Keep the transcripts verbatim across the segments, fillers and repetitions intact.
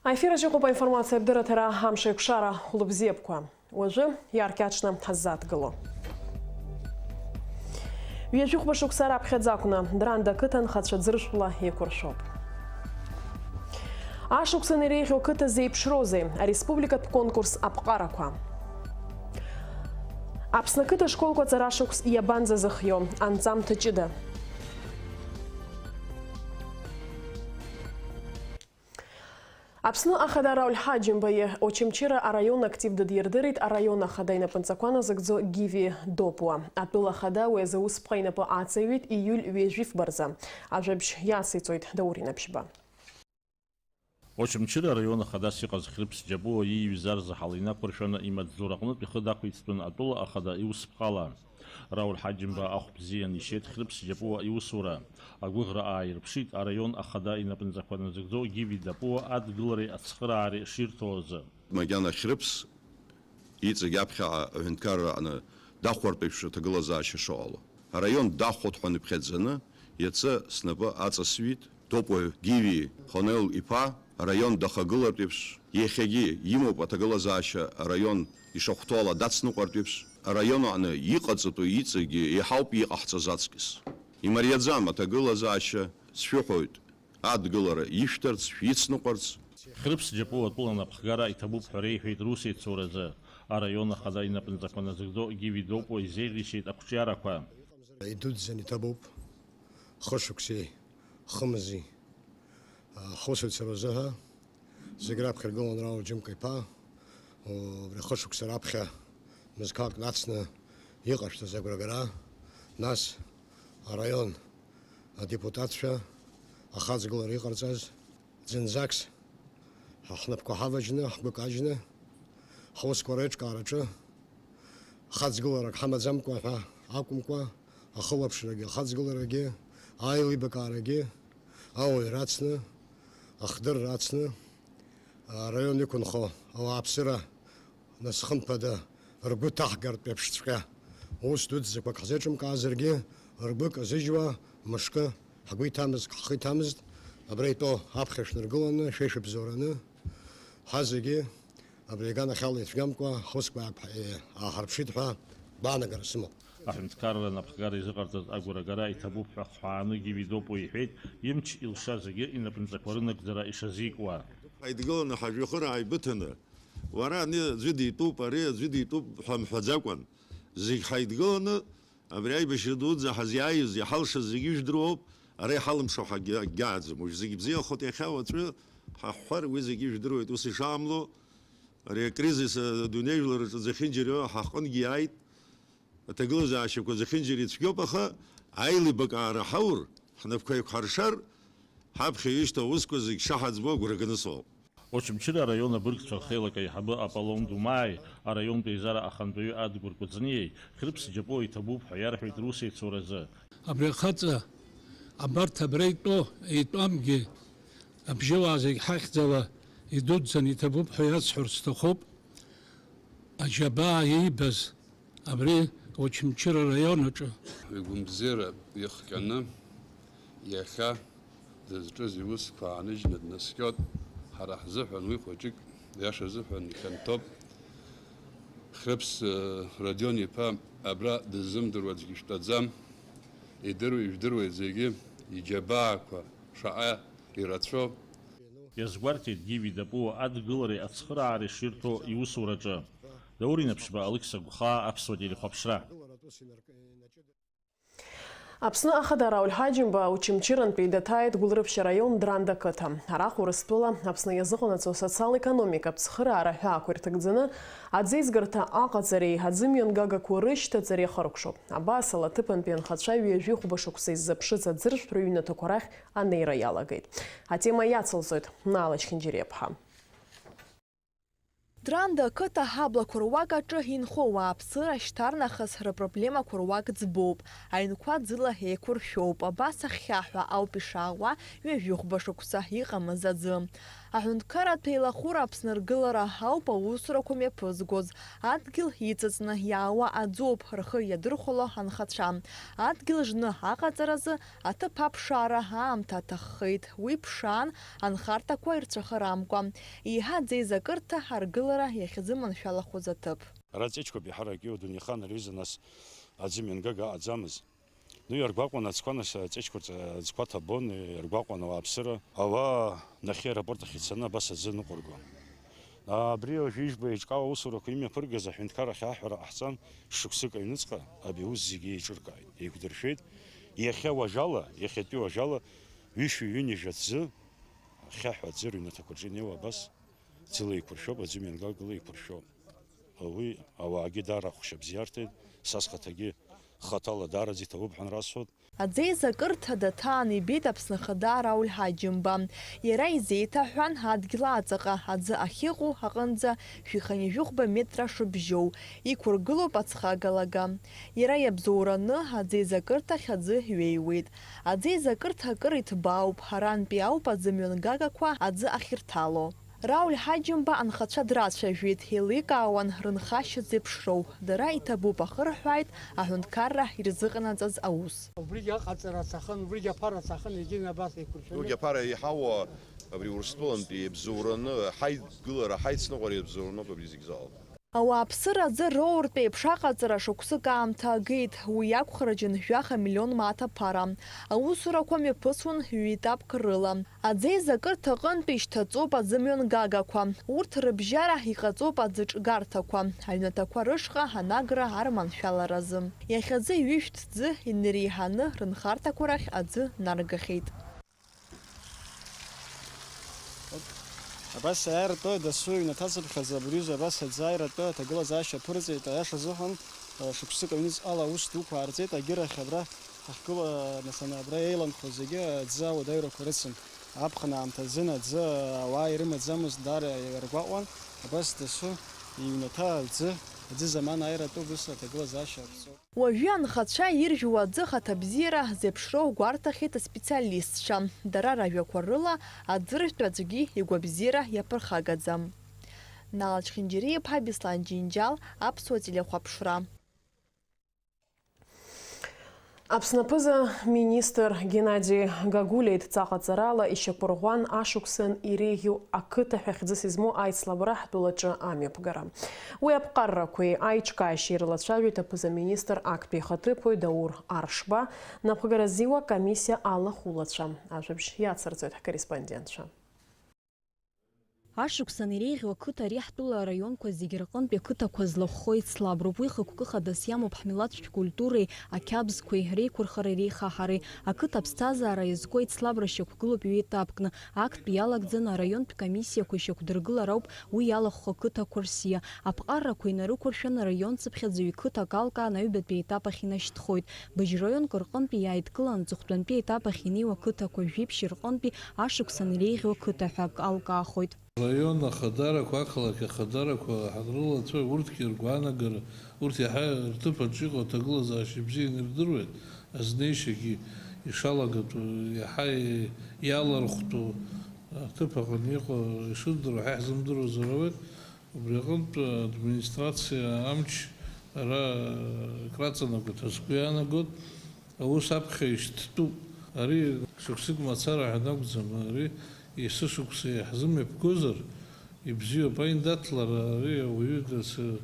Аефир аҿы иҟоуп аинформациатә дырраҭара Амш аиқәшара, хәлыбзиақәа. Уажәы иааркьаҿны ҳаззааҭгыло. Ҩажәихәба шықәса раԥхьаӡа акәны, Дранда ақыҭа нхацәа ӡыршәтәла еиқәыршәоуп. Ашықәсан иреиӷьу ақыҭа зеиԥшроузеи, ареспубликатә конкурс аԥҟарақәа. Аԥсны ақыҭа школқәа аҵара шықәс иабанӡазыхио, анҵамҭа ҷыда. Аԥсны Ахада Рауль Ҳаџьымба Очамчыра араион актив дыдирдырит араион Ахада инапынҵақәа назыгӡо Гиви Допуа. Атәыла Ахада уи азы аусԥҟа инапы аҵаҩит ииуль ҩажәи фба рзы. Ажәабжь иациҵоит Даур Инаԥшьба. Очамчыра араион Ахадас иҟаз Хьрыԥс Џьапуа ииҩыз арзаҳал инақәыршәаны имаҵзура аҟнытә ихы дақәиҵтәын атәыла Ахада иусԥҟала. Рауль Ҳаџьымба ахә бзиа нишьеит Хьрыԥс Џьапуа иусура. Агәыӷра ааирԥшит араион Ахада инапынҵақәа назыгӡо Гиви Дапуа адгылареи ацхыраареи ширҭо азы. Макьана Хьрыԥс иҵегь аԥхьаҟа аҳәынҭқарра аҟны дахәартә еиԥш аҭагылазаашьа шыҟало. Араион дахәот ҳәа иԥхьаӡаны иацы снапы аҵасҩит. Топуаҩ Гиви Хонел иԥа араион дахагылартә еиԥш, иахьагьы имоуп аҭагылазаашьа араион ишахәҭоу ала дацныҟәартә еиԥш, араион аҟны иҟаҵатәу иҵегьгьы еиҳауп иҟаҳҵаз аҵкыс. Имариаӡам аҭагылазаашьа, сшәыҳәоит, адгылара ишәҭарц, шәицныҟәарц. Хьрыԥс Џьапуа атәыла напхгара иҭабуп ҳәа реиҳәеит русеицуразы. Араион Ахада инапынҵақәа назыгӡо Гиви Допуа изеиӷьишьеит ақәҿиарақәа. Идуӡӡан иҭабуп, хышықәсеи хымзи, а, ҳусуцәа рзыҳәа. Зегь раԥхьа иргылан Рауль Џьымка-иԥа, убри хышықәса раԥхьа мызқәак нацны иҟашәҵаз агәрагара, нас араион адепутатцәа ахаҵгылара иҟарҵаз, зынӡакс ҳа ҳнапқәа ҳаваџьны, ҳгәы кажьны, ҳусқәа реиҿкаараҿы хаҵгыларак ҳамаӡамкәа ҳәа акәымкәа, ахылаԥшрагьы, ахаҵгыларагьы, аилибакаарагьы ауаҩра ацны, ахдырра ацны, араион иқәынхо ауааԥсыра нас хымԥада ргәы ҭаҳгартә еиԥшҵәҟьа ус дуӡӡақәак ҳзеиҿымкаазаргьы, ргәы казыжьуа мышкы ҳгәы иҭамызт, ҳхы иҭамызт, абра итәоу аԥхьа шәнаргыланы, шәеишәыбзоураны, ҳазегьы абри аганахьала ицәгьамкәа ҳусқәа ааҳарԥшит ҳәа гәаанагара сымоуп. Аҳәынҭқарра напхгара изыҟарҵаз агәрагара иҭабуп ҳәа хҳәааны Гиви Допуа иҳәеит, имч илша зегьы инапынҵақәа рынагӡара ишазикуа. Ҳаидгыланы ҳажәҩахыр ааибыҭаны, уара ани аӡәы дитәуп, ари аӡәы дитәуп ҳәа мҳәаӡакәан, зегь ҳаидгыланы абри аибашьра дуӡӡа ҳазиааиз, иҳалшаз зегьы ижәдыруоуп, ара иҳалымшо ҳагьы-, ҳагьааӡам. Уажә зегь бзиахоит, иахьа уаҵәы ҳаҳәҳәар, уи зегьы ижәдыруеит, ус ишаамло, ари акризис адунеижәлараҿы зехьынџьарио ҳаҟынгьы иааит. Аҭагылазаашьақәа зехьынџьара ицәгьоуп, аха аилибакаара ҳаур, ҳнапқәа еиқәҳаршар, ҳаԥхьа ишьҭоу аусқәа зегь шаҳаӡбо агәра ганы сыҟоуп. Очамчыра араион абыргцәа рхеилак аиҳабы Аполлон Думааи араионтә еизара ахантәаҩы Адгәыр Кәыҵниеи Хьрыԥс Џьапуа иҭабуп ҳәа иарҳәеит русеицуразы. Абри ахаҵа, абарҭ абра итәоу, итәамгьы, абжьыуаа зегь ҳахьӡала идуӡӡан иҭабуп ҳәа иасҳәарц сҭахуп. Аџьабаа иибаз абри Очамчыра араион аҿы. Игәымбзиара ихҟьаны иахьа дызҿыз иусқәа ааныжьны днаскьоит. Ҳара ҳзыҳәан уи хәыҷык, иаша азыҳәан ихьанҭоуп. Хьрыԥс, э, Родион-иԥа абра дыззымдыруа аӡәгьы ишәтәаӡам. Идыруа, ижәдыруеит зегьы, иџьабаақәа шаҟа ирацәоу. Иазгәарҭеит Гиви Дапуа адгылареи ацхыраареи ширҭо иусураҿы. Даур Инаԥшьба, Алықьса Гәхаа, Аԥсуа телехәаԥшра. Аԥсны ахада Рауль Ҳаџьымба Очамчырантәи даҭааит Гәылрыԥшь араион Дранда қыҭа. Араҟа Урыстәыла Аԥсны иазыҟанаҵо асоциал-економикатә цхыраара аҳәаақәа ирҭагӡаны аӡеизгарҭа аҟаҵареи аӡымҩангагақәа рышьҭаҵареи ахыркәшоуп. Абас ала аҭыԥантәи анхацәа ҩажәи хәба шықәса иззыԥшыз аӡыршәтә рыҩнаҭақәа рахь анеира иалагеит. Атема иацылҵоит Наала Чхинџьариаԥҳа. Дранда ақыҭа аҳаблақәа руак аҿы инхо ауааԥсыра шьҭарнахыс рыпроблемақәа руак ӡбоуп. Аҩнқәа ӡыла еиқәыршәоуп. Абас ахьхьаҳәа ауп ишаауа ҩажәи хәба шықәса иҟамыз аӡы. Аҳәынҭқарратә еилахәыра Аԥсны ргылара ауп аусурақәа мҩаԥызгоз. Адгьыл иҵыҵны иаауа аӡоуп рхы иадырхәало анхацәа. Адгьыл жны аҟаҵаразы аҭыԥ аԥшаара аамҭа аҭаххеит. Уи ԥшаан, анхарҭақәа ирцәыхарамкәа. Еиҳа аӡеизакырҭа аргылара иахьазыманшәалахоз аҭыԥ. Ара ҵеџьқәоуп иаҳарак иоу, дунеихаан ари изы нас аӡы мҩангага аҟаӡамыз. Ну, иаргәаҟуан аӡқәа, нас, аҵеџьқәа рҵа-, аӡқәа ҭабон, иаргәаҟуан ауааԥсыра. Ауаа нахьхьи аеропорт ахь ицаны абас аӡы ныҟәыргон. Абри уажәы ижәбо еиҿкаау аусурақәа имҩаԥыргаз аҳәынҭқаррахь аҳәара ҟаҳҵан, шықәсык аҩныҵҟа абри аус зегьы еиҿыркааит, еиқәдыршәеит. Иахьа уажәала, иахьатәи уажәала, ҩышәи ҩынҩажәи аӡы, ахьхьаҳәа аӡы рыҩнаҭақәа рҿы инеиуа абас ӡыла еиқәыршәоуп, аӡы мҩангагала еиқәыршәоуп. Уи ауаагьы даара ахәшьа бзиа рҭеит, са схаҭагьы хаҭала даараӡа иҭабуп ҳәа нрасҳәоит. Аӡеизакырҭа даҭаан ибеит Аԥсны Ахада Рауль Ҳаџьымба. Иара изеиҭаҳәан, адгьыл аҵаҟа аӡы ахьыҟоу аҟынӡа шәиханижәыхәба метра шыбжьоу, иқәыргылоуп ацхагалага. Иара иабзоураны аӡеизакырҭахь аӡы ҩеиуеит. Аӡеизакырҭа акыр иҭбаауп, арантәи ауп аӡы мҩангагақәа аӡы ахьырҭало. Рауль Ҳаџьымба анхацәа драцәажәеит, еиликаауан рынхашьа зеиԥшроу. Дара иҭабуп, ахы рҳәааит аҳәынҭқарра ирзыҟанаҵаз аус. Убригь аҟаҵара аҭахын, убригь аԥара аҭахын, егьин абас еиқәыршәаны. Убригь аԥара еиҳау абри Урыстәылантәи иабзоураны, ҳаидгылара, ҳаицныҟәара иабзоураны ауп абри зегь зыҟалҵо. Ауааԥсыра аӡы роуртә еиԥш аҟаҵара шықәсык аамҭа агеит, уи акәхара џьынжәаха миллион мааҭ аԥара. Аусурақәа мҩаԥысуан ҩ-етапк рыла. Аӡеизакырҭа аҟынтә ишьҭаҵоуп аӡы мҩангагақәа. Урҭ рыбжьара иҟаҵоуп аӡыҿгарҭақәа. Аҩнаҭақәа рышҟа анагра арманшәаларазы. Иахьазы ҩышә ҭӡы инареиҳаны рынхарҭақәа рахь аӡы наргахьеит. Абас иааиртәои дасу иҩнаҭацыԥхьаӡа абри аҩыза абас аӡы ааиртәы аҭагылазаашьа аԥырҵеит, аиаша азыҳәан, шықәсык аҩныҵҟала аус дуқәа аарҵеит, агьырахь абра ҳахьгыла, нас, ана, абра еиланхо зегьы аӡы ауадаҩрақәа рыцын. Аԥхын аамҭазын аӡы ауаа ирымаӡамызт, даара иаргәаҟуан, абас дасу иҩнаҭа аӡы, аӡы заман ааиратәы убыс аҭагылазаашьа аԥҵоуп. Уажәы анхацәа иржәуа аӡы хаҭабзиара зеиԥшроу гәарҭахьеит аспециалистцәа. Дара ражәақәа рыла, аӡыржәтә аӡәгьы игәабзиара иаԥырхагаӡам. Нала Чхинџьариа-иԥҳа, Беслан Џьынџьал, Аԥсуа телехәаԥшра. Аԥсны аԥыза министр Геннади Гагулиа идҵа ҟаҵарала ишьақәырӷәӷәан ашықәсан иреиӷьу ақыҭа ҳәа хьӡыс измоу аицлабра ҳтәылаҿы амҩаԥгара. Уи аԥҟаррақәеи аиҿкаашьеи ирылацәажәеит аԥыза-министр актәи ихаҭыԥуаҩ Даур Аршба, напхгара зиуа акомиссиа алахәылацәа. Ажәабжь иацырҵоит ҳкорреспондентцәа. Ашықәсан иреиӷьу ақыҭа ари ҳтәыла араионқәа зегьы рҟынтәи ақыҭақәа злахәхо еицлаброуп. Уи хықәкы хадас иамоуп ҳмилаҭтә культуреи ақьабзқәеи реиқәырхареи реихаҳареи. Ақыҭа аԥсҭазаара иазку аицлабра шьақәгылоуп ҩ-етапкны. Актәи иалагӡаны араионтә комиссиақәа ишьақәдыргылар ауп уи иалахәхо ақыҭақәа рсиа. Аԥҟарақәа инарықәыршәаны араион цыԥхьаӡа ҩ-қыҭак алкаан аҩбатәи аетап ахь инашьҭхоит. Быжь раионк рҟынтәи иааидкыланы аҵыхәтәантәи аетап ахь инеиуа ақыҭақәа жәиԥшь рҟынтәи ашықәсан иреиӷьу ақыҭа ҳәа акы алкаахоит. Араион ахадарақәа, ақалақь ахадарақәа ҳанрылацәажәа, урҭгьы ргәаанагара, урҭ иаҳа рҭыԥ аҿы иҟоу аҭагылазаашьа ибзианы ирдыруеит, азнеишьагьы ишалагатәу, иаҳа иалархәтәу аҭыԥ аҟны иҟоу ишырдыруа ҳәа иаҳзымдыруазар ауеит. Убри аҟынтә администрациа амч ара краҵанакуеит ҳәа сгәы иаанагоит. Аус аԥхьа ишьҭтәуп. Ари шықәсык мацара ҳәа анакәӡам, ари есышықәса иаҳзымҩаԥгозар, ибзиоуп аиндаҭлара, ари ауаҩы дас, э,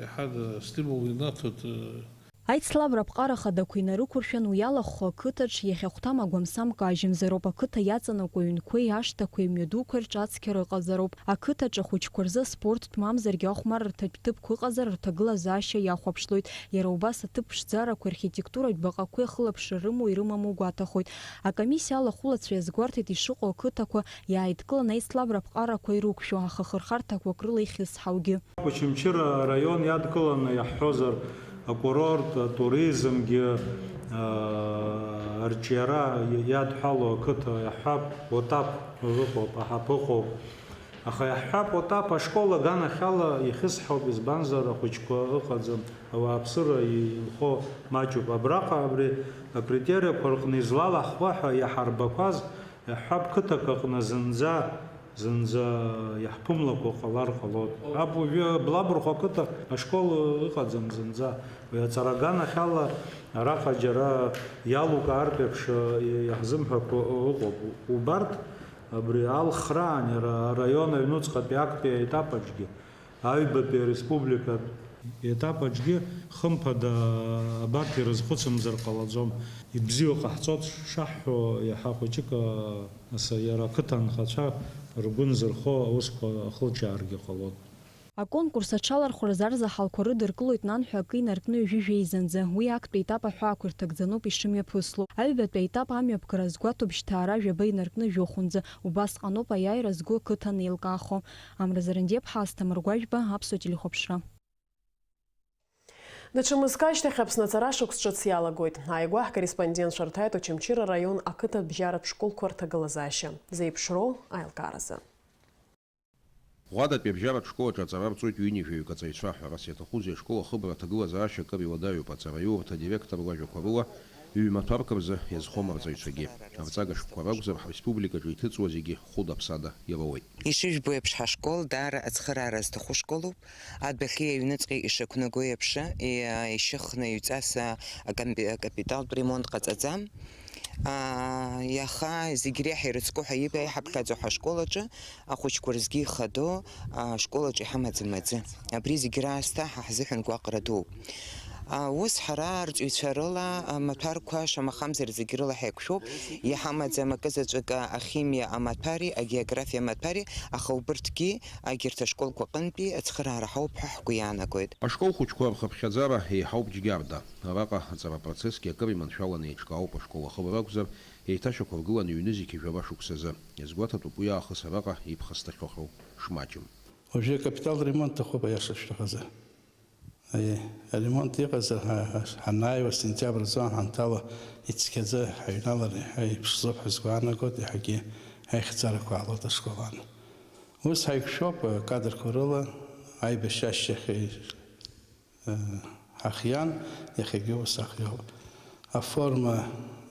иаҳа стимул инаҭоит, э. Аицлабра аԥҟара хадақәа инарықәыршәан, уи иалахәхо ақыҭаҿ иахьахәҭам агәамсам кажьымзароуп, ақыҭа иаҵанакуа аҩнқәеи ашҭақәеи амҩадуқәеи рҿы ацқьара ыҟазароуп, ақыҭаҿ ахәыҷқәа рзы аспорттә мамзаргьы ахәмарырҭатә ҭыԥқәа ыҟазар, рҭагылазаашьа иахәаԥшлоит. Иара убас аҭыԥ ԥшӡарақәеи архитектуратә баҟақәеи ахылаԥшра рымоу ирымаму гәаҭахоит. Акомиссиа алахәылацәа иазгәарҭеит ишыҟоу ақыҭақәа иааидкыланы аицлабра аԥҟарақәа ирықәшәо, аха хырхарҭақәак рыла ихьысҳаугьы. Очамчыра араион иадкыланы иаҳҳәозар, акурорт, атуризмгьы, аа, арҿиара иадҳәалоу ақыҭа иаҳҳәап, Отаԥ ыҟоуп, Аҳаԥы ыҟоуп. Аха иаҳҳәап, Отаԥ ашкол аганахьала ихьысҳауп, избанзар, ахәыҷқәа ыҟаӡам, ауааԥсыра инхо маҷуп. Абраҟа абри акритериақәа рҟны излалаҳхуа ҳәа иаҳарбақәаз Иаҳҳәап, қыҭак аҟны зынӡа, зынӡа иаҳԥымлакәа ҟалар ҟалоит. Аб уажәы Блабырхәа ақыҭа ашкол ыҟаӡам зынӡа. Уи аҵара аганахьала араҟа џьара иалукаартә еиԥш иаҳзымҳәақәо ыҟоуп. Убарҭ абри алхраан иара араион аҩнуҵҟатәи актәи аетап аҿгьы. Аҩбатәи ареспубликатә етап аҿгьы, хымԥада, абарҭ ирызхәыцымзар ҟалаӡом. Ибзиоу ҟаҳҵоит шаҳҳәо, иаҳа хәыҷык, ас, иара ақыҭа анхацәа ргәы нзырхо аусқәа ахылҿиааргьы ҟалоит. Аконкурс аҽалархәразы арзаҳалқәа рыдыркылоит нанҳәа акы инаркны ҩажәи жәеизанӡа. Уи актәи етап аҳәаақәа ирҭагӡануп ишымҩаԥысло. Аҩбатәи аетап амҩаԥгара азгәаҭоуп жьҭаара жәаба инаркны жәохәынӡа. Убасҟаноуп аиааира згәы ақыҭан еилкаахо. Амра Зарандиаԥҳа, Асҭамыр Гәажәба, Аԥсуа телехәаԥшра. Даҽа мызк ашьҭахь Аԥсны аҵара шықәс ҿыц иалагоит. Ааигәа ҳкорреспондентцәа рҭааит Очамчыра араион ақыҭа бжьаратә школқәа рҭагылазаашьа зеиԥшроу аилкааразы. Ӷәадатәи абжьаратә школ аҿы аҵара рҵоит ҩынҩажәаҩык аҵаҩцәа. Ҳәарас иаҭахузеи, ашкол ахыбра аҭагылазаашьа акыр иуадаҩуп. Аҵараиурҭа адиректор лажәақәа рыла, ҩ-маҭәарк рзы иазхом арҵаҩцәагьы. Арҵага шықәса ракәзар, ҳреспубликаҿы иҭыҵуа зегьы хәыда-ԥсада ироуеит. Ишыжәбо еиԥш, ҳашкол даара ацхыраара зҭаху школуп. Адәахьы аҩныҵҟа ишақәнаго еиԥш, и-, ишьыхны иҩҵас, а, акапи-, акапиталтә ремонт ҟаҵаӡам. А, иаха зегь реиҳа ирыцку ҳәа иб-, иҳаԥхьаӡо ҳашкол аҿы ахәыҷқәа рзгьы ихадоу, а, ашкол аҿы иҳамаӡам аӡы. Абри зегь раасҭа ҳа ҳзыҳәан гәаҟра дууп. А, ус ҳара арҵаҩцәа рыла амаҭәарқәа, шамахамзар, зегь рыла ҳаиқәшәоуп. Иҳамаӡам акы заҵәык ахимиа амаҭәари, агеографиа амаҭәари, аха убырҭгьы, егьырҭ ашколқәа рҟынтәи ацхыраара ҳауп ҳәа ҳгәы иаанагоит. Ашкол хәыҷқәа рхыԥхьаӡара еиҳауп џьгьарда. Араҟа аҵара процессгьы акыр иманшәаланы еиҿкаауп. Ашкол ахыбра акәзар, еиҭашьақәыргыланы ҩ-нызқьи жәаба шықәсазы. Иазгәаҭатәуп уи аахыс араҟа иԥхасҭахьоу шмаҷым. Уажәы акапитал ремонт аҭахуп, аиаша шәҭахазар. Аиеи, аремонт иҟазар, ҳа, ҳа, ҳанааиуа, сентиабр азы ҳанҭала, ицқьаӡа ҳаҩналар иаҳа иԥшӡоуп ҳәа сгәы аанагоит, иаҳагьы аихьӡарақәа аалоит ашкол аан. Ус ҳаиқәшәоуп, акадрқәа рыла, аибашьра ашьҭахь, э, ҳахиан, иахьагьы ус ҳахиоуп. Аформа,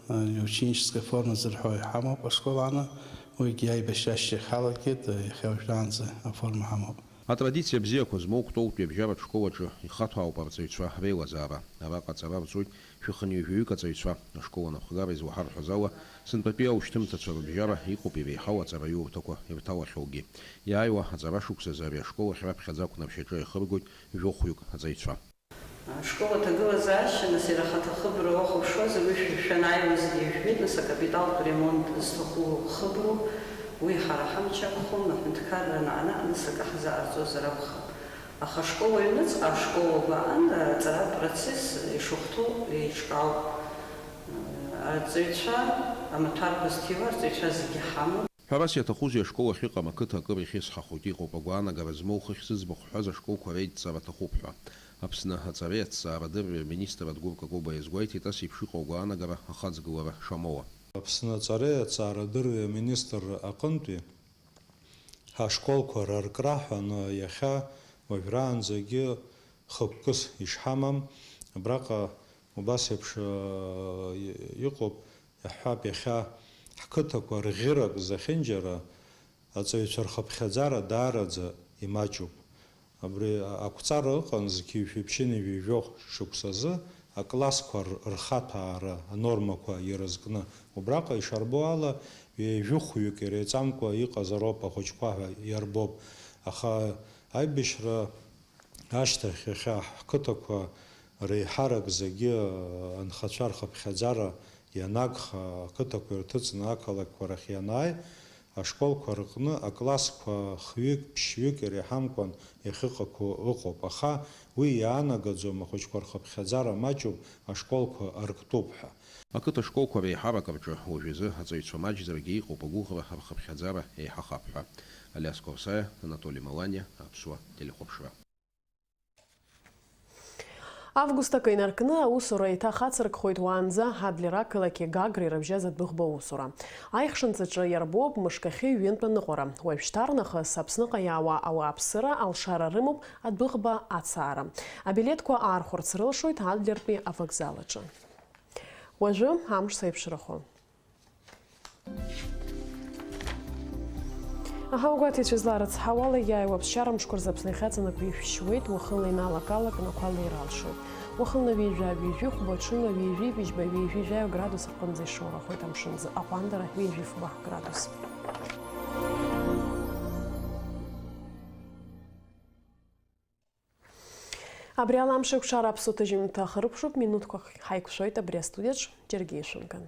э, ученическая форма зырҳәо иҳамоуп ашкол аан, уигьы аибашьра ашьҭахь ҳалагеит, э, иахьа уажәраанӡа аформа ҳамоуп. Атрадициа бзиақәа змоу Кәтолтәи абжьаратә школ аҿы ихаҭәаауп арҵаҩцәа реилазаара. Араҟа аҵара рҵоит шәахынҩажәаҩык аҵаҩцәа. Ашкол анапхгара излаҳарҳәаз ала, сынтәатәи аушьҭымҭацәа рыбжьара иҟоуп иреиҳау аҵараиурҭақәа ирҭалахьоугьы. Иааиуа аҵара шықәсазы ари ашкол ахь раԥхьаӡа ақәнаршьаҿа иахыргоит жәохәҩык аҵаҩцәа. Ашкол аҭагылазаашьа, нас, иара ахаҭа ахыбра уахәаԥшуазар, уи шәа-, шәанааиуазгьы ижәбеит, нас, акапиталтә ремонт зҭаху хыброуп, уи ҳара ҳамч ақәхом, аҳәынҭқарра анаанаа, нас, акы ҳзаҟарҵозар акәхап. Аха ашкол аҩныҵҟа, ашкол агәаан, аҵаратә процесс ишахәҭоу еиҿкаауп. Арҵаҩцәа, амаҭәарқәа зҭиуа арҵаҩцәа зегьы ҳамоуп. Ҳәарас иаҭахузеи, ашкол ахьыҟам ақыҭа акыр ихьысҳахоит, иҟоуп агәаанагара змоу хыхь зыӡбахә ҳҳәаз ашколқәа реидҵара аҭахуп ҳәа. Аԥсны аҵареи аҭҵаарадырреи рминистр Адгәыр Какоба иазгәеиҭеит ас еиԥш иҟоу агәаанагара ахаҵгылара шамоуа. Аԥсны аҵареи аҭҵаарадырреи аминистрра аҟынтәи ҳашколқәа раркра ҳәа аны иахьа уажәраанӡагьы хықәкыс ишҳамам, абраҟа убас еиԥш, ыы, иҟоуп, иаҳҳәап, иахьа ҳқыҭақәа рӷьырак зехьынџьара аҵаҩцәа рхыԥхьаӡара даараӡа имаҷуп. Абри ақәҵара ыҟан зқьи жәшәи ԥшьынҩажәи жәохә шықәсазы аклассқәа р-, рхаҭәаара анормақәа ирызкны. Убраҟа ишарбо ала, ҩажәи хәҩык иреиҵамкәа иҟазароуп ахәыҷқәа ҳәа иарбоуп. Аха аибашьра ашьҭахь иахьа ҳқыҭақәа реиҳарак зегьы анхацәа рхыԥхьаӡара ианагха, ақыҭақәа ирҭыҵны ақалақьқәа рахь ианааи, ашколқәа рҟны аклассқәа хҩык, ԥшьҩык иреиҳамкәан иахьыҟақәоу ыҟоуп, аха уи иаанагаӡом ахәыҷқәа рхыԥхьаӡара маҷуп, ашколқәа арктәуп ҳәа. Ақыҭа школқәа реиҳарак рҿы уажәазы аҵаҩцәа маҷзаргьы иҟоуп агәыӷра рхыԥхьаӡара еиҳахап ҳәа. Алиас Корсаиа, Анатоли Маланиа, Аԥсуа телехәаԥшра. Август акы инаркны аусура еиҭа ахацыркхоит уаанӡа Адлер ақалақьи Гагреи рыбжьаз адәыӷба усура. Аихшанҭаҿы иарбоуп мышкахьы ҩынтә аныҟәара. Уажәшьҭарнахыс Аԥсныҟа иаауа ауааԥсыра алшара рымоуп адәыӷба ацаара. Абилеҭқәа аархәарц рылшоит Адлертәи авокзал аҿы. Уажәы амш зеиԥшрахо. Аҳауагәаҭеицәа зларыцҳауала иааиуа аԥсшьара мшқәа рзы Аԥсны ихьаҵын акы ишәшьуеит, уахынла иналак-алак нақәала иралшоит. Уахынла ҩажәа, ҩажәи хәба, ҽынла ҩажәи быжьба, ҩажәи жәаҩа градус рҟынӡа ишоурахоит амшын аӡы, аҟәандара ҩажәи фба градус. Абри ала амш еиқәшара аԥсуа ҭыжьымҭа ахыркәшоуп, минуҭқәак ҳаиқәшәоит абри астудиаҿ, џьаргьы ишәымган.